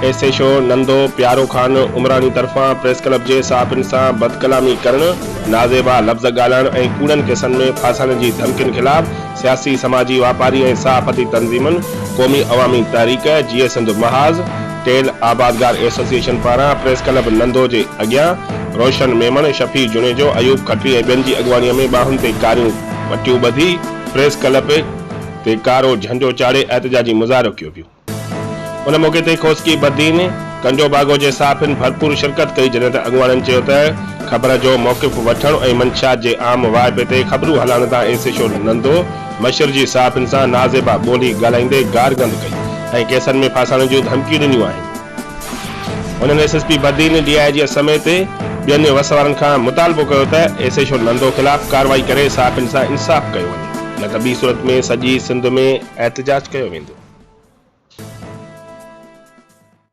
S H O Nando Pyaro Khan Umrani طرفان press club جي صحافين سان بدڪلامي ڪرڻ، نازيبا لفظ ڳالهائڻ ۽ ڪوڙن ڪيسن ۾ ڦاسائڻ جي ڌمڪين خلاف سياسي، سماجي، واپاري ۽ صحافتي تنظيمن قومي عوامي تحريڪ، جيئي سنڌ محاذ، ٽيل آبادگار ايسوسيئيشن پاران پريس ڪلب نندو جي اڳيان روشن ميمڻ، شفيع جوڻيجو، ايوب کٽري ۽ ٻين جي اڳواڻي ۾ ٻانهن تي ڪاريون پٽيون ٻڌي پريس ڪلب تي ڪارو جهنڊو چاڙهي احتجاجي مظاهرو ڪيو ويو. ان موقعي تي کوسڪي بدين ڪنڊو باگو جي صحافين ڀرپور شرڪت ڪئي جڏهن ته اڳواڻن چيو ته خبر جو موقف وٺڻ ۽ منشيات جي عام واهپي تي خبرون هلائڻ تان ايس ايڇ او نندو مشر جي صحافين سان نازيبا ٻولي ڳالهائيندي گارگند ڪئي ۽ ڪيسن ۾ ڦاسائڻ جون ڌمڪيون ڏنيون آهن. هنن S S P Badin, D I G سميت ٻين وس وارن کان مطالبو ڪيو ته ايس ايڇ او نندو خلاف ڪارروائي ڪري صحافين سان انصاف ڪيو وڃي نه ته ٻي صورت ۾ سڄي سنڌ ۾ احتجاج ڪيو ويندو.